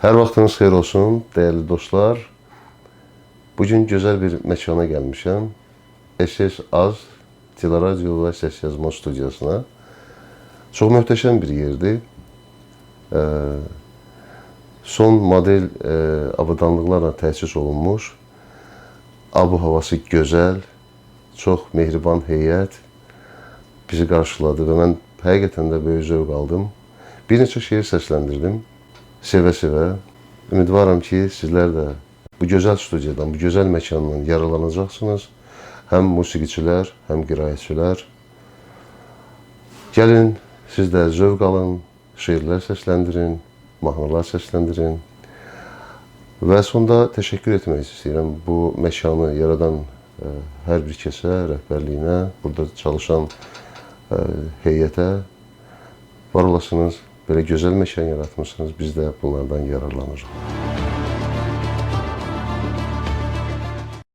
Hər vaxtınız xeyir olsun, dəyərli dostlar. Bugün gözəl bir məkana gəlmişəm. SS Az Teleradio və Səs Yazma Studiyasına. Çox möhtəşəm bir yerdir. Son model avadanlıqlarla təchiz olunmuş. Abu havası gözəl, çox mehriban heyət bizi qarşıladı və mən həqiqətən də böyük zövq aldım. Bir neçə şeir səsləndirdim. Sevə-sevə. Ümidvaram ki, sizlər də bu gözəl studiyadan, bu gözəl məkandan yararlanacaqsınız. Həm musiqiçilər, həm qiraətçilər. Gəlin, siz də zövq alın, şeirlər səsləndirin, mahnılar səsləndirin. Və sonda təşəkkür etmək istəyirəm bu məkanı yaradan hər bir kəsə, rəhbərliyinə, burada çalışan heyətə. Var olasınız, belə gözəl məkan yaratmısınız, biz də bunlardan yararlanırıq.